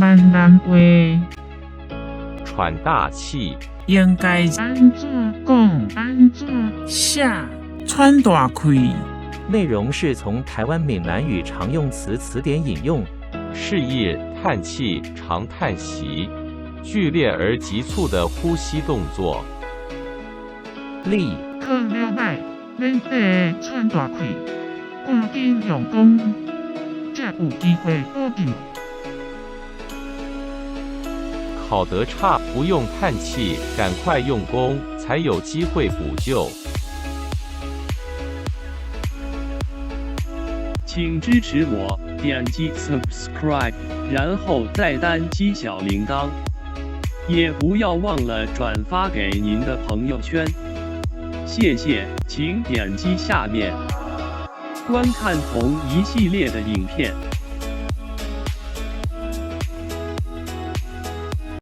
閩南話。喘大氣。應該按怎講？按怎寫？喘大氣。內容是從台灣閩南語常用詞詞典引用。釋義：嘆氣、長嘆息，劇烈而急促的呼吸動作。例：考了䆀，免得喘大氣，趕緊用功，才有機會補救。考得差，不用嘆氣，趕快用功，才有機會補救。請支持我，點擊 subscribe，然後再單擊小鈴鐺，也不要忘了轉發給您的朋友圈。謝謝，請點擊下面觀看同一系列的影片。